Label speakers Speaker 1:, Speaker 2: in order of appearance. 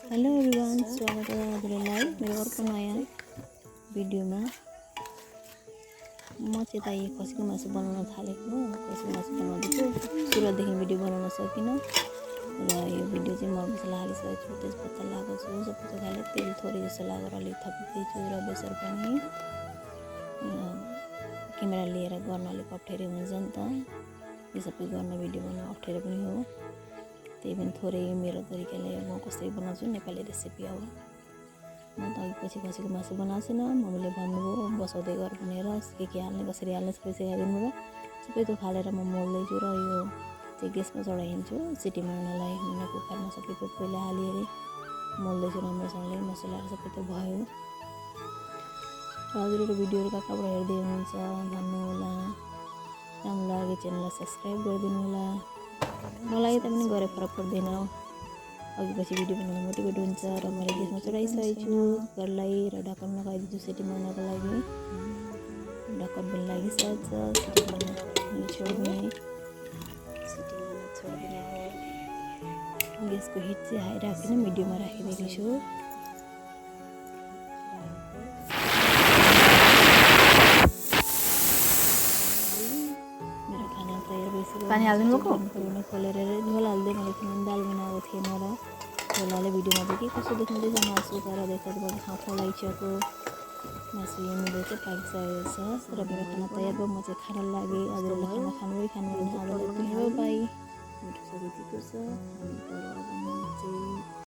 Speaker 1: Hello everyone, स्वागत है हजुरहरूलाई मेरो अर्को नयाँ भिडियोमा। म चाहिँ त यो खसीको मासु बनाउन थालेको। खसीको मासु बनाउँदैछु, सुरुदेखि भिडियो बनाउन सकिनँ र यो भिडियो चाहिँ म मसला हालिसकेको छु, तेजपत्ता लगाएको छु, सबै थोक तेल थोरै जस्तो लगाएर अलिक थपिदिएछु र बेसर पनि। क्यामेरा लिएर गर्न अलिक अप्ठ्यारो हुन्छ नि त, यो सबै गर्न भिडियो बनाउन अप्ठ्यारो पनि हो। त्यही पनि थोरै मेरो तरिकाले म कसरी बनाउँछु नेपाली रेसिपी हो। म त अघि खसीको मासु बनाएको छैन, मम्मीले भन्नुभयो बसाउँदै गर भनेर, के हाल्ने कसरी हाल्ने सबै सिकाइदिनु र सबै थोक हालेर म मोल्दैछु र यो चाहिँ ग्यासमा चढाइदिन्छु सिटी मार्नलाई। होइन कुकरमा सबै थोक पहिला हालिहेरेँ मोल्दैछु राम्रोसँगले, मसलाहरू सबै थोक भयो। हजुरहरू भिडियोहरू कहाँबाट हेर्दै हुनुहुन्छ भन्नु होला, राम्रो लाग्यो च्यानललाई सब्सक्राइब गरिदिनु होला। मलाई त पनि गरे फरक पर्दैन, अघि पछि भिडियो बनाउन मोटिभेट हुन्छ। र मैले ग्यासमा चढाइसकेको छु कुकरलाई र ढक्कन लगाइदिन्छु सिटी मार्नको लागि। ढक्कन पनि लागिसकेको छ, सिटी मार्न छोड्ने ग्यासको हिट चाहिँ हाई राखिन मिडियममा राखिदिएको छु।
Speaker 2: पानी हाल्दिनु भएको
Speaker 1: खोलेर झोल हाल्दै मैले किनभने दाल बनाएको थिएन र झोल हाले भिडियोमा चाहिँ के कस्तो देख्नुहुँदैछ मासु तर देखाएको खाना लागिसकेको मासु यहाँनिर चाहिँ पाकिसकेको छ र मेरो खाना तयार भयो। म चाहिँ खाना लागेँ, हजुरहरूले खाना खानु भने आजलाई पनि बाई। मिठो सबै ठिक छ।